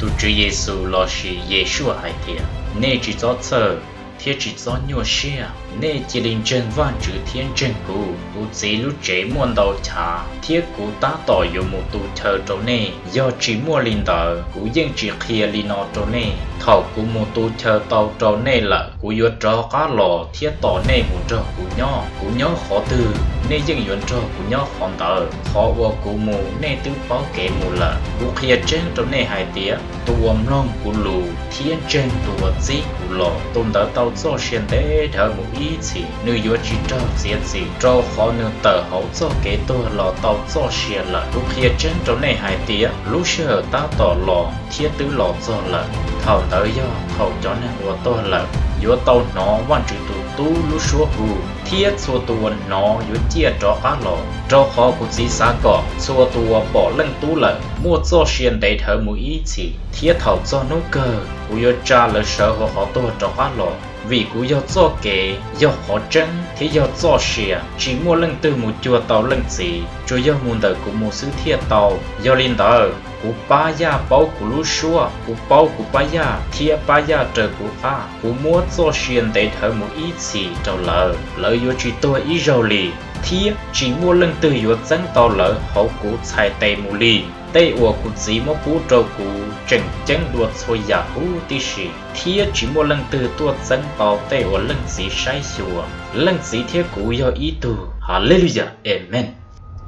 Tus Tswv Yexus lossis Yeshua hais tias, nej tsis txhob txhawj thiab tsis txhob nyuaj siab. Nej cia li ntseeg Vajtswv thiab ntseeg kuv. Kuv Txiv lub tsev muaj ntau chav, thiab kuv tab tom yuav mus tu chaw rau nej. Yog tsis muaj li ntawd, kuv yeej tsis qhia li no rau nej. Thaum kuv mus tu chaw tau rau nej lawm, kuv yuav rov qab los thiab tos nej mus nrog kuv nyob. Kuv nyob qhov twg, nej yeej yuav nrog kuv nyob qhov ntawd. Qhov uas kuv mus, nej twb paub kev mus lawm. Kuv qhia tseeb rau nej hais tias, tus uas mloog kuv lus thiab ntseeg tus uas txib kuv los, tus ntawd tau txoj sia ntev dhawv mus ib txhis. Nws yuav tsis raug txiav txim, rau qhov nws tawm hauv txoj kev tuag los tau txoj sia lawm. Kuv qhia tseeb rau nej hais tias, lub sij hawm tab tom los thiab twb los txog lawm. Thaum ntawd yog thaum cov neeg uas tuag lawm yuav tau hnov Vajtswv tus Tub lub suab hu, thiab txhua tus uas hnov yuav ciaj rov qab los. Rau qhov kuv Txiv xav kom txhua tus uas pom Leej Tub lawm muaj txoj sia ntev dhawv mus ib txhis, thiab thaum txog hnub kawg kuv yuav tsa lawv sawv hauv qhov tuag rov qab los. Vim kuv yog txoj kev, yog qhov tseeb, thiab yog txoj sia. Tsis muaj leej twg mus cuag tau Leej Txiv, tsuas yog mus ntawm kuv mus xwb thiaj tau. Yog li ntawd, kuv pab yaj paub kuv lub suab, kuv paub kuv pab yaj thiab pab yaj raws kuv qab. Kuv muab txoj sia ntev dhawv mus ib txhis rau lawv, lawv yuav tsis tuag ib zaug li, thiab tsis muaj leej twg yuav txeeb tau lawv hauv kuv txhais tes mus li. Tej uas kuv Txiv muab pub rau kuv tseem ceeb dua txhua yam huv tib si, thiab tsis muaj leej twg tuaj txeeb tau tej uas Leej Txiv saib xyuas. Leej Txiv thiab kuv yog ib tug. Haleluyas, amees.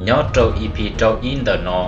Nyob rau E P rau ib ntawm no,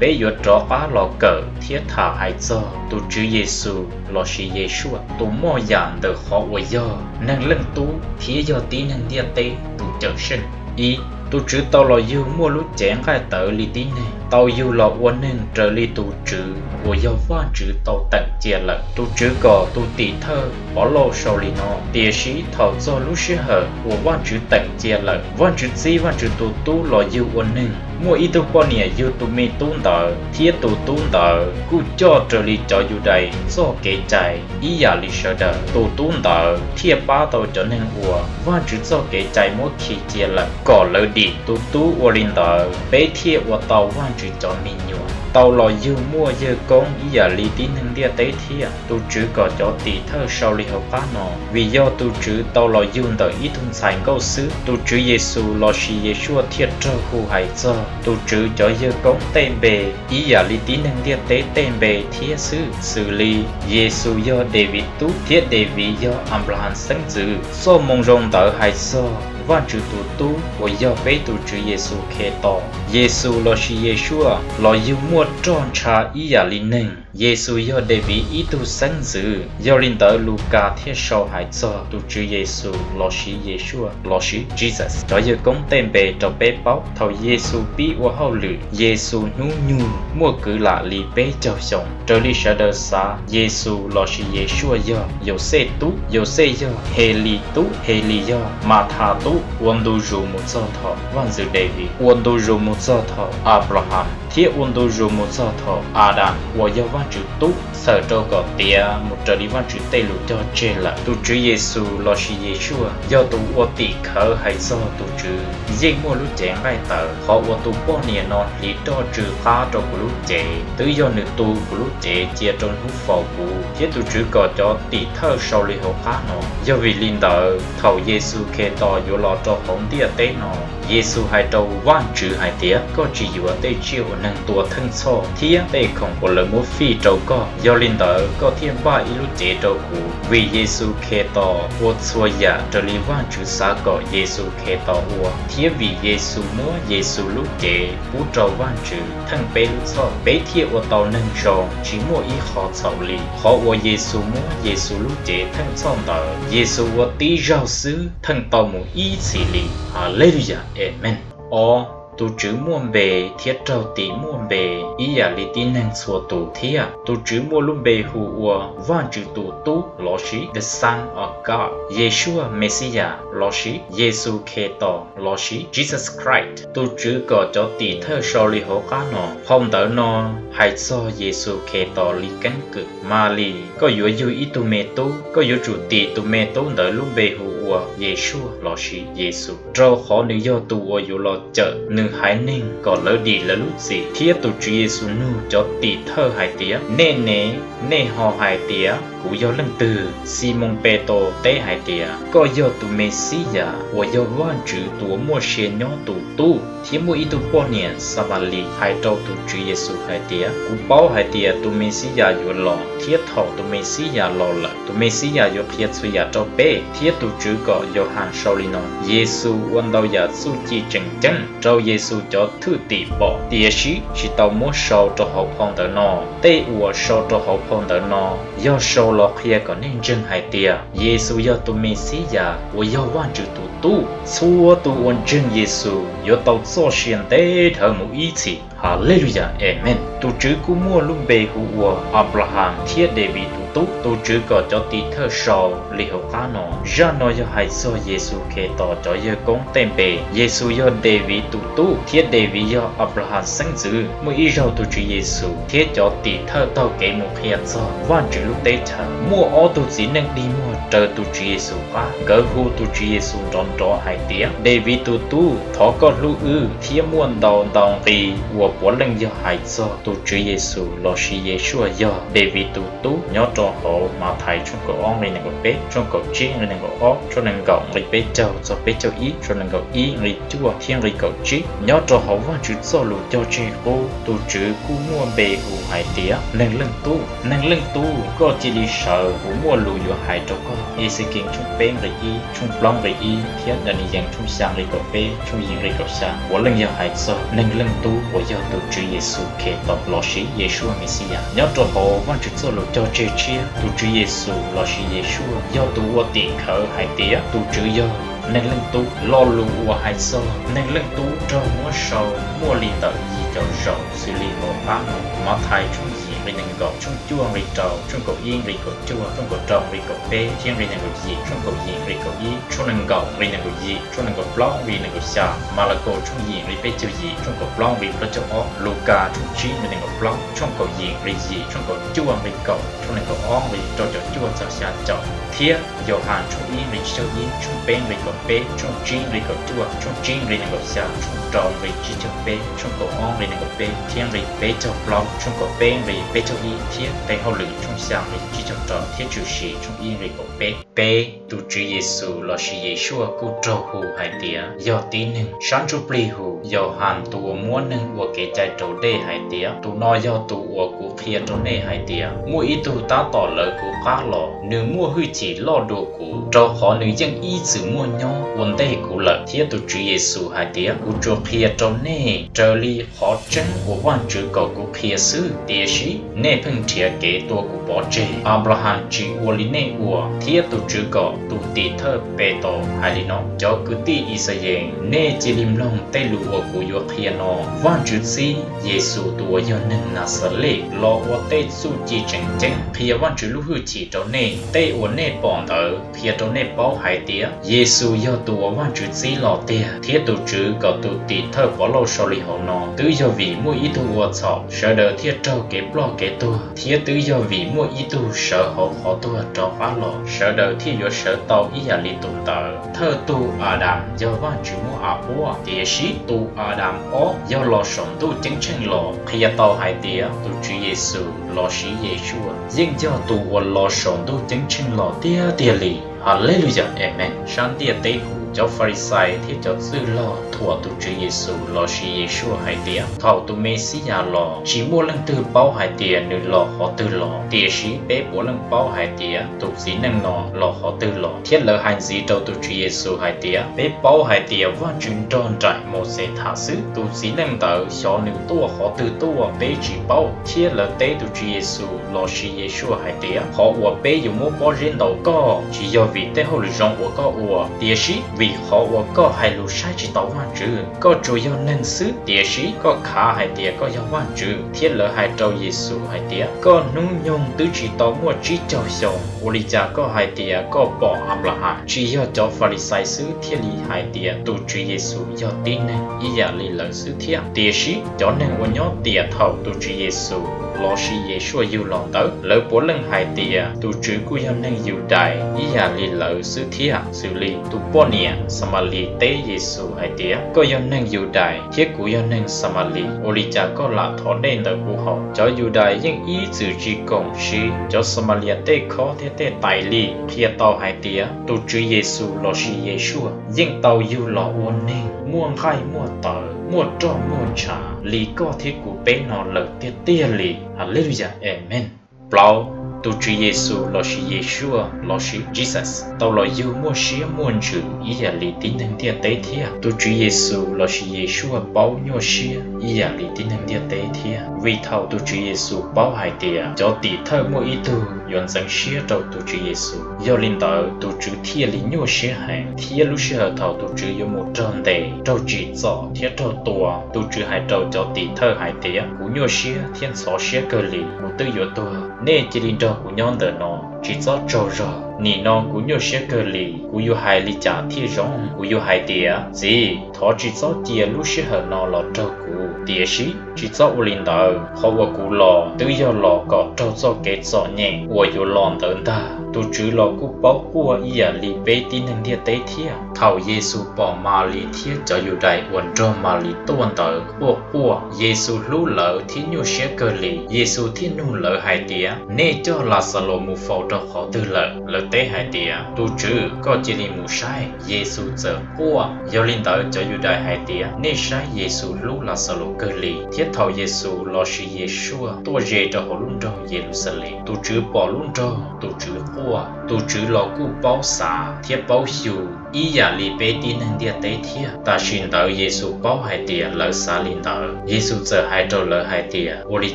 peb yuav rov qab los kawm thiab tham hais txog tus Tswv Yexus lossis Yeshua, tus moj yam ntawm qhov uas yog Neeg Leej Tub thiab yog tib neeg ntiaj teb tus Cawm Seej. Ib, tus Tswv tau los yug muaj lub cev nqaij tawv li tib neeg, tau yug los ua neeg raws li tus Tswv uas yog Vajtswv tau teem cia lawm. Tus Tswv kom tus tim thawj Povlauj sau li no: Tiam sis thaum txog lub sij hawm uas Vajtswv teem cia lawm, Vajtswv txib Vajtswv tus Tub los yug ua neeg, muaj ib tug poj niam yug tus me tub ntawd, thiab tus tub ntawd kuj coj raws li cov Yudais txoj kev cai ib yam li sawv daws. Tus tub ntawd thiaj pab tau cov neeg uas Vajtswv txoj kev cai muab khi cia lawm kom lawv dim. Tus tub ua li ntawd, peb thiaj ua tau Vajtswv cov me nyuam. Tau los yug muaj yawg koob ib yam li tib neeg ntiaj teb thiab. Tus Tswv kom cov tim thawj sau li hauv qab no: Vim yog tus Tswv tau los yug ntawm ib tug ntxhais nkauj xwb, tus Tswv Yexus lossis Yeshua thiaj raug hu hais txog tus Tswv cov yawg koob tej npe ib yam li tib neeg ntiaj teb tej npe thiab xwb. Xws li Yexus yog Daviv tub, thiab Daviv yog Anplahas xeeb ntxwv. Txoj moo zoo ntawd hais txog Vajtswv tus Tub uas yog peb tus Tswv Yexus Khetos. Yexus lossis Yeshua los yug muaj roj ntsha ib yam li neeg. Yexus yog Daviv ib tug xeeb ntxwv, yog li ntawd Lukas thiaj sau hais txog tus Tswv Yexus lossis Yeshua lossis Jesus cov yawg koob tej npe rau peb paub. Thaum Yexus pib ua hauj lwm, Yexus hnub nyoog muaj kwv lam li peb caug xyoo. Raws li sawv daws xav, Yexus lossis Yeshua yog Yauxej tub, Yauxej yog Helis tub, Helis yog Mathas tub, ua ntu zus mus txog thaum vaj ntxwv Daviv, ua ntu zus mus txog thaum Anplahas, thiab ua ntu zus mus txog thaum Adas uas yog Vajtswv tub, txhawm rau kom tiav mus raws li Vajtswv tej lus cog tseg lawm. Tus Tswv Yexus lossis Yeshua yog tus ua tim khawv hais txog tus Tswv yeej muaj lub cev nqaij tawv. Qhov uas tus poj niam no hliv roj tsw qab rau kuv lub cev, twb yog nws tu kuv lub cev cia rau hnub faus kuv. Thiab tus Tswv kom cov tim thawj sau li hauv qab no: Yog vim li ntawd, thaum Yexus Khetos yuav los rau hauv ntiaj teb no, Yexus hais rau Vajtswv hais tias, koj tsis yuav tej tsiaj uas neeg tua theej txhoj thiab tej khoom uas lawv muab fij rau koj. Yog li ntawd, koj thiaj npaj ib lub cev rau kuv. Vim Yexus Khetos ua txhua yam raws li Vajtswv xav kom Yexus Khetos ua, thiab vim Yexus muab Yexus lub cev pub rau Vajtswv theej peb lub txhoj, peb thiaj ua tau neeg zoo tsis muaj ib qho txhaum li. Qhov uas Yexus muab Yexus lub cev theej txhoj ntawd, Yexus ua tib zaug xwb theej tau mus ib txhis li. Haleluyas, amees. Ob, tus Tswv muaj npe thiab raug tim muaj npe ib yam li tib neeg txhua tus thiab. Tus Tswv muaj lub npe hu ua Vajtswv tus Tub lossis the Son of God, Yeshua Messiah lossis Yexus Khetos lossis Jesus Christ. Tus Tswv kom cov tim thawj sau li hauv qab no. Phau ntawv no Hais txog Yexus Khetos li keeb kwm, Malis, koj yuav yug ib tug me tub, koj yuav tsum tis tus me tub ntawd lub npe hu ua Yeshua lossis Yexus, rau qhov nws yog tus uas yuav los cawm nws haiv neeg kom lawv dim lawv lub txim. Thiab tus Tswv Yexus nug cov tim thawj hais tias, Nej ne, nej ho hais tias kuv yog leej twg? Ximoos Petus teb hais tias, Koj yog tus Mexiyas uas yog Vajtswv tus uas muaj sia nyob tus tub. Thiab muaj ib tug poj niam Xamalis hais rau tus Tswv Yexus hais tias, Kuv paub hais tias tus Mexiyas yuav los, thiab thaum tus Mexiyas los lawm, tus Mexiyas yuav qhia txhua yam rau peb. Thiab tus Tswv kom Yauhas sau li no: Yexus ua ntau yam txuj ci tseem ceeb rau Yexus cov thwj tim pom, tiam sis tsis tau muab sau rau hauv phau ntawv no. Tej uas sau rau hauv phau ntawv no yog sau los qhia kom nej ntseeg hais tias Yexus yog tus Mexiyas uas yog Vajtswv tus Tub. Txhua tus uas ntseeg Yexus yuav tau txoj sia ntev dhawv mus ib txhis. Haleluyas, amees. Tus Tswv kuj muaj lub npe hu ua Anplahas thiab Devis tus tub. Tus Tswv kom cov tim thawj sau li hauv qab no. Zaj no yog hais txog Yexus Khetos cov yawg koob tej npe. Yexus yog Devis tus tub thiab Devis yog Anplahas xeeb ntxwv. Muaj ib zaug tus Tswv Yexus thiab cov tim thawj taug kev mus qhia txog Vajtswv lub teb chaws. Muaj ob tug txiv neej dig muag raws tus Tswv Yexus qab, nkawd hu tus Tswv Yexus nrov nrov hais tias, Devis tus tub, thov koj hlub wb. Thiab muaj ntau ntau nqi uas puav leej yog hais txog tus Tswv Yexus lossis Yeshua yog Devis tus tub nyob rau hauv Mathais tshooj kaum ob nqi nees nkaum peb, tshooj kaum tsib nqi nees nkaum ob, tshooj nees nkaum nqi peb caug txog peb caug ib, tshooj nees nkaum ib nqi cuaj thiab nqi kaum tsib. Nyob rau hauv Vajtswv txoj lus cog tseg qub, tus Tswv kuj muaj npe hu hais tias Neeg Leej Tub. Neeg Leej Tub, koj cia li sawv, kuv muaj lus yuav hais rau koj. Exekees tshooj peb nqi ib, tshooj plaub nqi ib thiab Daniyees tshooj xya nqi kaum peb, tshooj yim nqi kaum xya puav leej yog hais txog Neeg Leej Tub uas yog tus Tswv Yexus Khetos lossis Yeshua Mexiyas. Nyob rau hauv Vajtswv txoj lus cog tseg tshiab, tus Tswv Yexus lossis Yeshua yog tus ua tim khawv hais tias tus Tswv yog Neeg Leej Tub. Lo lus uas hais txog Neeg Leej Tub raug muab sau muaj li ntawm yim caum zaus xws li hauv qab no: Mathais tshooj yim nqi nees nkaum, tshooj cuaj nqi rau, tshooj kaum ib nqi kaum cuaj, tshooj kaum rau nqi kaum peb thiab nqi nees nkaum yim, tshooj kaum yim nqi kaum ib, tshooj nees nkaum nqi nees nkaum yim, tshooj nees nkaum plaub nqi nees nkaum xya, Malakaus tshooj yim nqi peb caug yim, tshooj kaum plaub nqi plaub caug ob, Lukas tshooj tsib nqi nees nkaum plaub, tshooj kaum yim nqi yim, tshooj kaum cuaj nqi kaum, tshooj nees nkaum ob nqi rau caum cuaj txog xya caum, thiab Yauhas tshooj ib nqi tsib caug ib, tshooj peb nqi kaum peb, tshooj tsib nqi kaum cuaj, tshooj tsib nqi nees nkaum xya, tshooj rau nqi tsib caug peb, tshooj kaum ob nqi nees nkaum peb thiab nqi peb caug plaub, tshooj kaum peb nqi peb caug ib thiab Tes Hauj Lwm tshooj xya nqi tsib caug rau thiab Tshwm Sim tshooj ib nqi kaum peb. Peb, tus Tswv Yexus lossis Yeshua kuj raug hu hais tias yog tib neeg. Sab ntsuj plig hu Yauhas tus uas muab neeg ua kev cai raus dej hais tias, tus no yog tus uas kuv qhia rau nej hais tias, muaj ib tug tab tom lawv kuv qab los, nws muaj hwj chim loj dua kuv, rau qhov nws yeej ib txwm muaj nyob ua ntej kuv lawm. Thiab tus Tswv Yexus hais tias, kuv tsuas qhia rau nej raws li qhov tseeb uas Vajtswv kom kuv qhia xwb, tiam sis nej pheej nrhiav kev tua kuv pov tseg. Anplahas tsis ua li nej ua. Thiab tus Tswv kom tus tim thawj Petus hais li no: Cov kwv tij Yixalayees, nej cia li mloog tej lus uas kuv yuav qhia no. Vajtswv txib Yexus tus uas yog neeg Naxales los ua tej txuj ci tseem ceeb, qhia Vajtswv lub hwj chim rau nej. Tej uas nej pom ntawd qhia rau nej paub hais tias Yexus yog tus uas Vajtswv txib los tiag. Thiab tus Tswv kom tus tim thawj Povlauj sau li hauv no: Twb yog vim muaj ib tug ua txhaum, sawv daws thiaj raug kev ploj kev tuag, thiab twb yog vim muaj ib tug sawv hauv qhov tuag rov qab los, sawv daws thiaj yuav sawv tau ib yam li tus ntawd. Thawj tug Adas yog Vajtswv muab av puab, tiam sis tus Adas ob yog los saum ntuj ceeb tsheej los, qhia tau hais tias tus Tswv Yexus lossis Yeshua yeej yog tus uas los saum ntuj ceeb tsheej los tiag tiag li. Haleluyas, amees. Sab ntiaj teb hu, cov Falixais thiab cov txwj laug thuam tus Tswv Yexus lossis Yeshua hais tias, thaum tus Mexiyas los, tsis muaj leej twg paub hais tias nws los qhov twg los, tiam sis peb puav leej paub hais tias tus txiv neej no los qhov twg los. Thiab lawv hais ntxiv rau tus Tswv Yexus hais tias, peb paub hais tias Vajtswv nrog nraim Mauxes tham xwb, tus txiv neej ntawd xyov nws tuaj qhov twg tuaj peb tsis paub. Thiab lawv teb tus Tswv Yexus lossis Yeshua hais tias, qhov uas peb yuav muab pob zeb ntaus koj tsis yog vim tej hauj lwm zoo uas koj ua, tiam sis Vim qhov uas koj hais lus saib tsis taus Vajtswv, koj tsuas yog neeg xwb, tiam sis koj khav hais tias koj yog Vajtswv. Thiab lawv hais rau Yexus hais tias, koj hnub nyoog twb tsis tau muaj tsib caug xyoo, ua li cas koj hais tias koj pom Anplahas? Tsis yog cov Falixais xwb thiaj li hais tias tus Tswv Yexus yog tib neeg ib yam li lawv xwb thiab, tiam sis cov neeg uas nyob tiam thaum tus Tswv Yexus lossis Yeshua yug los ntawd, lawv puav leej hais tias tus Tswv kuj yog neeg Yudais ib yam li lawv xwb thiab. Xws li tus poj niam Xamalis teb Yexus hais tias, koj yog neeg Yudais thiab kuv yog neeg Xamalis, ua li cas koj lam thov dej ntawm kuv haus? Cov Yudais yeej ib txwm tsis koom siv cov Xamalis tej khob thiab tej tais li, qhia tau hais tias tus Tswv Yexus lossis Yeshua yeej tau yug los ua neeg muaj nqaij muaj tawv, muaj roj muaj ntshav li koj thiab kuv peb no lawm tiag tiag li. Haleluya, amees. Plaub, tus Tswv Yexus lossis Yeshua lossis Jesus tau los yug muaj siab muaj ntsws ib yam li tib neeg ntiaj teb thiab. Tus Tswv Yexus lossis Yeshua paub nyuaj siab ib yam li tib neeg ntiaj teb thiab, vim thaum tus Tswv Yexus paub hais tias cov tim thawj muaj ib tug yuav ntxeev siab rau tus Tswv Yexus, yog li ntawd tus Tswv thiaj li nyuaj siab heev. Thiab lub sij hawm thaum tus Tswv yuav mus raug ntes, raug tsim txom thiab raug tua, tus Tswv hais rau cov tim thawj hais tias, kuv nyuaj siab thiab ntxhov siab kawg li, kuv twb yuav tuag, nej cia li nrog kuv nyob ntawm no, tsis txhob tsaug zog. Nim no kuv nyuaj siab kawg li, kuv yuav hais li cas thiaj zoo? Kuv yuav hais tias, txiv, thov tsis txhob cia lub sij hawm no los raug kuv, tiam sis tsis txhob ua li ntawd. Qhov uas kuv los twb yog los kom raug txoj kev txom nyem uas yuav los ntawd ntag. Tus Tswv los kuj paub quaj ib yam li peb tib neeg ntiaj teb thiab. Thaum Yexus pom Malis thiab cov Yudais uas nrog Malis tuaj ntawd quaj quaj, Yexus hlub lawv thiab nyuaj siab kawg li. Yexus thiaj nug lawv hais tias, nej coj Laxalus mus faus rau qhov twg lawm? Lawv teb hais tias, tus Tswv, koj cia li mus saib. Yexus txawm quaj. Yog li ntawd cov Yudais hais tias, nej saib, Yexus hlub Laxalus kawg li. Thiab thaum Yexus lossis Yeshua tuaj ze rau hauv lub nroog Yeluxalees, tus Tswv pom lub nroog, tus Tswv quaj. Tus Tswv los kuj paub xav thiab paub xyu ib yam li peb tib neeg ntiaj teb thiab. Tam sim ntawd Yexus paub hais tias lawv xav li ntawd, Yexus txawm hais rau lawv hais tias, ua li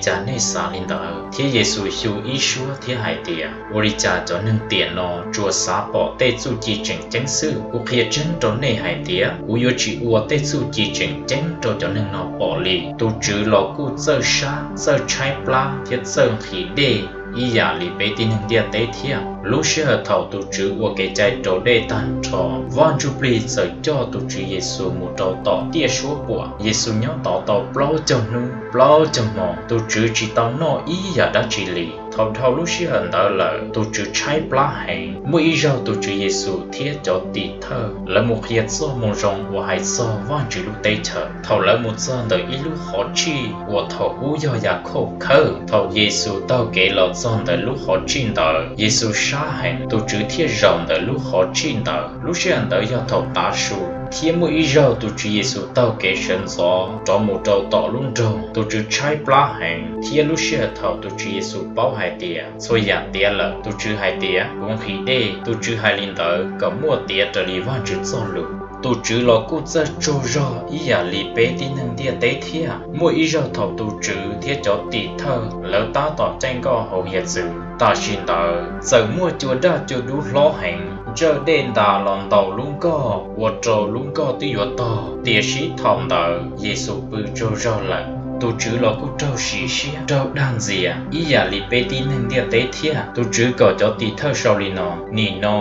cas nej xav li ntawd? Thiab Yexus xyu ib suab thiab hais tias, ua li cas cov neeg tiam no tsuas xav pom tej txuj ci tseem ceeb xwb? Kuv qhia tseeb rau nej hais tias, kuv yuav tsis ua tej txuj ci tseem ceeb rau cov neeg no pom li. Tus Tswv los kuj txawj sab, txawj tshaib plab thiab txawj nqhis dej ib yam li peb tib neeg ntiaj teb thiab. Lub sij hawm thaum tus Tswv ua kev cai raus dej tag nrho, Vaj Ntsujplig txawm coj tus Tswv Yexus mus rau tom tiaj suab puam. Yexus nyob tod tau plaub caug hnub plaub caug hmo, tus Tswv tsis tau noj ib yam dab tsi li. Thaum dhau lub sij hawm ntawd lawm, tus Tswv tshaib plab heev. Muaj ib zaug tus Tswv Yexus thiab cov tim thawj lawv mus qhia Txojmoo Zoo uas hais txog Vajtswv lub teb chaws. Thaum lawv mus txog ntawm ib lub qhov tsij uas thaum ub yog Yakhauj khawb, thaum Yexus taug kev los txog ntawm lub qhov tsij ntawd, Yexus sab heev, tus Tswv thiaj zaum ntawm lub qhov tsij ntawd. Lub sij hawm ntawd yog thaum tav su, thiab muaj ib zaug tus Tswv Yexus taug kev sawv ntxov rov mus rau tom lub nroog. Tus Tswv tshaib plab heev, thiab lub sij hawm thaum tus Tswv Yexus paub hais tias txhua yam tiav lawm, tus Tswv hais tias, kuv nqhis dej. Tus Tswv hais li ntawd kom muaj tiav raws li Vajtswv txoj lus. Tus Tswv los kuj txawj tsaug zog ib yam li peb tib neeg ntiaj teb thiab. Muaj ib zaug thaum tus Tswv thiab cov tim thawj lawv tab tom caij nkoj hauv hiav txwv, tam sim ntawd txawm muaj cua daj cua dub hlob heev ntsawj dej ntas los ntaus lub nkoj, ua rau lub nkoj twb yuav tog. Tiam sis thaum ntawd Yexus pw tsaug zog lawm. Tus Tswv los kuj raug sim siab, raug dag ntxias ib yam li peb tib neeg ntiaj teb thiab. Tus Tswv kom cov tim thawj sau li no: Nim no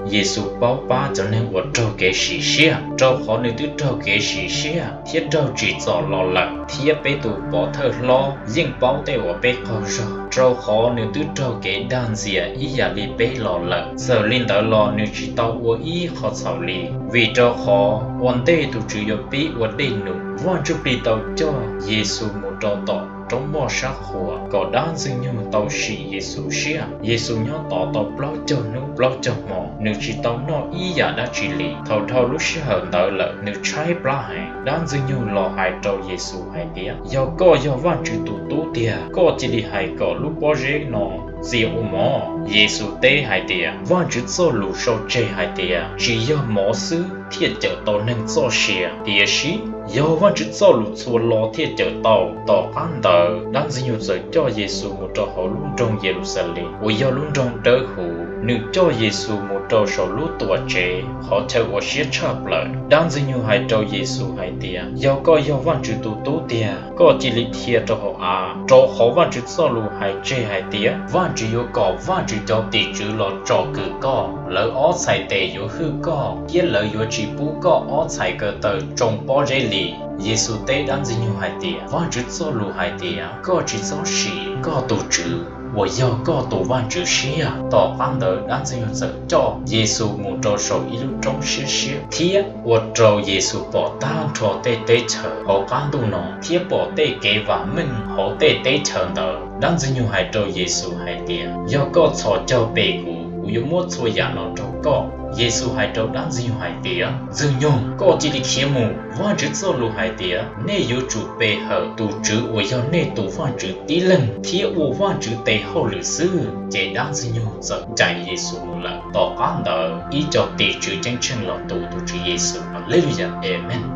Yexus paub pab cov neeg uas raug kev sim siab, rau qhov nws twb raug kev sim siab thiab raug tsim txom los lawm. Thiab peb tus Pov thawj Hlob yeej paub tej uas peb qaug zog, rau qhov nws twb raug kev dag ntxias ib yam li peb los lawm. Txawm li ntawd los nws tsis tau ua ib qho txhaum li, vim rau qhov ua ntej tus Tswv yuav pib ua dej num, Vaj Ntsujplig tau coj Yexus mus rau tom roob moj sab qhua kom dab Ntxwg nyoog tau sim Yexus siab. Yexus nyob tod tau plaub caug hnub plaub caug hmo, nws tsis tau noj ib yam dab tsi li. Thaum dhau lub sij hawm ntawd lawm, nws tshaib plab heev. Dab Ntxwg nyoog los hais rau Yexus hais tias, Yog koj yog Vajtswv tus Tub tiag, koj cia li hais kom lub pob zeb no txia ua mov. Yexus teb hais tias, Vajtswv txoj lus sau tseg hais tias, tsis yog mov xwb thiaj cawm tau neeg txoj sia, tiam sis Yog Vajtswv txoj lus txhua lo thiaj cawm tau. Tom qab ntawd dab Ntxwg nyoog txawm coj Yexus mus rau hauv lub nroog Yeluxalees uas yog lub nroog dawb huv. Nws coj Yexus mus rau saum lub Tuamtsev qhov chaw uas siab tshaj plaws. Dab Ntxwg nyoog hais rau Yexus hais tias, Yog koj yog Vajtswv tus Tub tiag, koj cia li dhia rau hauv av, rau qhov Vajtswv txoj lus hais tseg hais tias, Vajtswv yuav kom Vajtswv cov tim tswv los tsom kwm koj. Lawv ob txhais tes yuav hwj koj, thiab lawv yuav tsis pub koj ob txhais ko taw tsoo pob zeb li. Yexus teb dab Ntxwg nyoog hais tias, Vajtswv txoj lus hais tias, Koj tsis txhob sim koj tus Tswv uas yog koj tus Vajtswv siab. Tom qab ntawd dab Ntxwg nyoog txawm coj Yexus mus rau saum ib lub roob siab siab, thiab ua rau Yexus pom tag nrho tej teb chaws hauv qab ntuj no, thiab pom tej kev vam meej hauv tej teb chaws ntawd. Dab Ntxwg nyoog hais rau Yexus hais tias, Yog koj txhos caug pem kuv, kuv yuav muab txhua yam no rau koj. Yexus hais rau dab Ntxwg nyoog hais tias, Ntxwg nyoog, koj cia li khiav mus! Vajtswv txoj lus hais tias, Nej yuav tsum pe hawm tus Tswv uas yog nej tus Vajtswv tib leeg, thiab ua Vajtswv tes hauj lwm xwb. Ces dab Ntxwg nyoog txawm ncaim Yexus mus lawm. Tom qab ntawd ib co tim tswv ceeb tsheej los tu tus Tswv Yexus. Haleluya, Amees.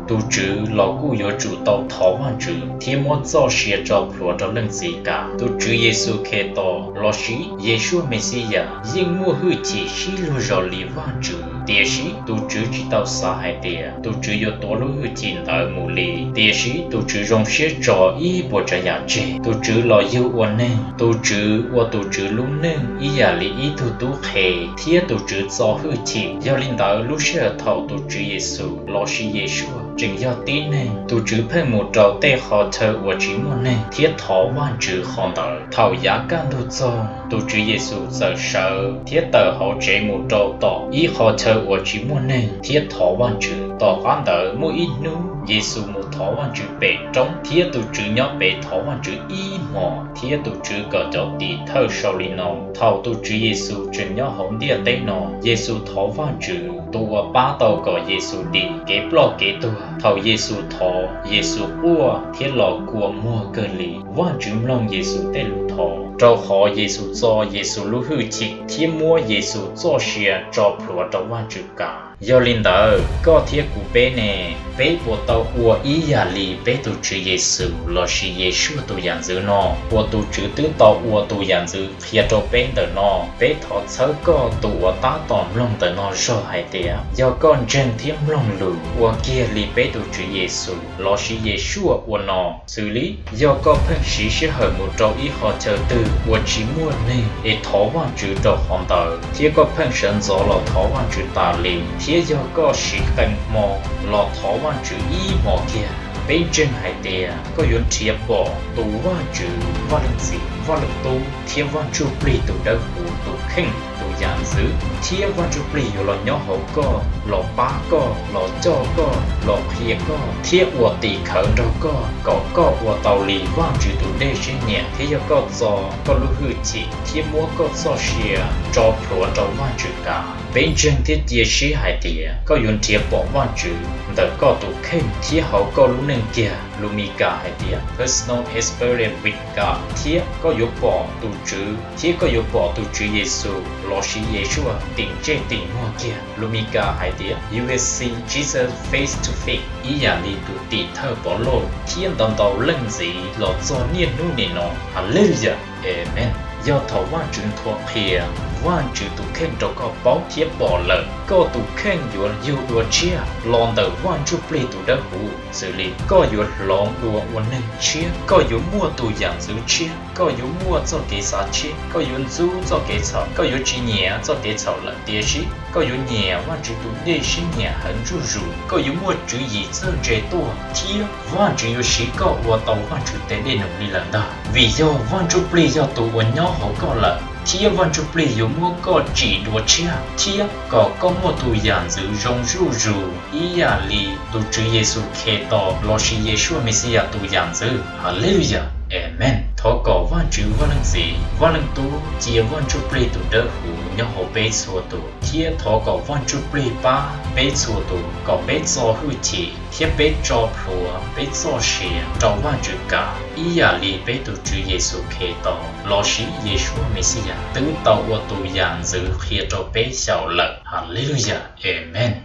Tus Tswv los kuj yuav tsum tau thov Vajtswv thiab muab txoj sia tso plhuav rau Leej Txiv kav. Tus Tswv Yexus Khetos lossis Yeshua Mexiyas yeej muaj hwj chim sib luag zos li Vajtswv, tiam sis tus Tswv tsis tau xav hais tias tus Tswv yuav tuav lub hwj chim ntawd mus li. Tiam sis tus Tswv zoo siab tso ib puas tsav yam tseg. Tus Tswv los yug ua neeg. Tus Tswv ua tus Tswv lub neej ib yam li ib tug tub qhe, thiab tus Tswv txo hwj chim. Yog li ntawd, lub sij hawm thaum tus Tswv Yexus lossis Yeshua tseem yog tib neeg, tus Tswv pheej mus rau tej qhov chaw uas tsis muaj neeg thiab thov Vajtswv qhov ntawd. Thaum yav kaj ntug txog, tus Tswv Yexus txawm sawv thiab tawm hauv tsev mus rau tom ib qhov chaw uas tsis muaj neeg thiab thov Vajtswv. Tom qab ntawd muaj ib hnub Yexus mus thov Vajtswv pem roob, thiab tus Tswv nyob pem thov Vajtswv ib hmos, thiab tus Tswv kom cov tim thawj sau li no. Thaum tus Tswv Yexus tseem nyob hauv ntiaj teb no, Yexus thov Vajtswv, tus uas pab tau kom Yexus dim kev ploj kev tuag. Thaum Yexus thov, Yexus quaj thiab los kua muag kawg li. Vajtswv mloog Yexus tej lus thov, rau qhov Yexus txo Yexus lub hwj chim thiab muab Yexus txoj sia tso plhuav rau Vajtswv kav. Yog li ntawd, koj thiab kuv peb ne, peb puas tau ua ib yam li peb tus Tswv Yexus lossis Yeshua tus yam ntxwv no? Puas tus Tswv twb tau ua tus yam ntxwv qhia rau peb ntawm no? Peb thov txhawb koj tus uas tab tom mloog ntawm no zog hais tias, yog koj ntseeg thiab mloog lus ua kiag li peb tus Tswv Yexus lossis Yeshua ua no, xws li yog koj pheej siv sij hawm mus rau ib qhov chaw twg uas tsis muaj neeg es thov Vajtswv rau qhov ntawd, thiab koj pheej sawv ntxov los thov Vajtswv tas li, thiab yog koj siv qee hmo los thov Vajtswv ib hmos kiag, peb ntseeg hais tias koj yuav nrhiav pom tus Vajtswv Vaj Leej Txiv, Vaj Leej Tub thiab Vaj Ntsuj Plig tus Dawb Huv tus kheej tus yam ntxwv, thiab Vaj Ntsuj Plig yuav los nyob hauv koj, los pab koj, los coj koj, los qhia koj, thiab ua tim khawv nrog koj, kom koj ua tau li Vajtswv tus dej siab nyiam. Thiab yog koj txo koj lub hwj chim thiab muab koj txoj sia tso plhuav rau Vajtswv kav, peb ntseeg thiab cia siab hais tias koj yuav nrhiav pom Vajtswv ntawm koj tus kheej thiab hauv koj lub neej kiag. Lus Mis Kas hais tias personal experience with God, thiab koj yuav pom tus Tswv, thiab koj yuav pom tus Tswv Yexus lossis Yeshua tim ntsej tim muag kiag. Lus Mis Kas hais tias you will see Jesus face to face, ib yam li tus tim thawj Povlauj thiab ntau ntau leej ntxiv los txog niaj hnub nim no. Haleluya, Amees. Yog thaum Vajtswv nthuav qhia Vajtswv tus kheej rau koj paub thiab pom lawm, koj tus kheej yuav yug dua tshiab los ntawm Vaj Ntsuj Plig tus Dawb Huv, xws li koj yuav hloov dua ua neeg tshiab, koj yuav muaj tus yam ntxwv tshiab, koj yuav muaj txoj kev xav tshiab, koj yuav ntxub txoj kev txhaum, koj yuav tsis nyiam txoj kev txhaum lawm, tiam sis koj yuav nyiam Vajtswv tus dej siab nyiam heev zuj zus, koj yuav muaj tswv yim txawj ntse tuaj, thiab Vajtswv yuav siv koj ua tau Vajtswv tes dej num li lawm ntag. Vim yog Vaj Ntsuj Plig yog tus uas nyob hauv koj lawm, thiab Vaj Ntsuj Plig yuav muab koj tsim dua tshiab, thiab kom koj muaj tus yam ntxwv zoo zuj zus ib yam li tus Tswv Yexus Khetos lossis Yeshua Mexiyas tus yam ntxwv. Haleluya, Amees. Thov kom Vajtswv Vaj Leej Txiv, Vaj Leej Tub, cia Vaj Ntsuj Plig tus Dawb Huv nyob hauv peb txhua tus, thiab thov kom Vaj Ntsuj Plig pab peb txhua tus kom peb txo hwj chim thiab peb tso plhuav peb txoj sia rau Vajtswv kav ib yam li peb tus Tswv Yexus Khetos lossis Yeshua Mexiyas twb tau ua tus yam ntxwv qhia rau peb xyaum lawm. Haleluya, Amees.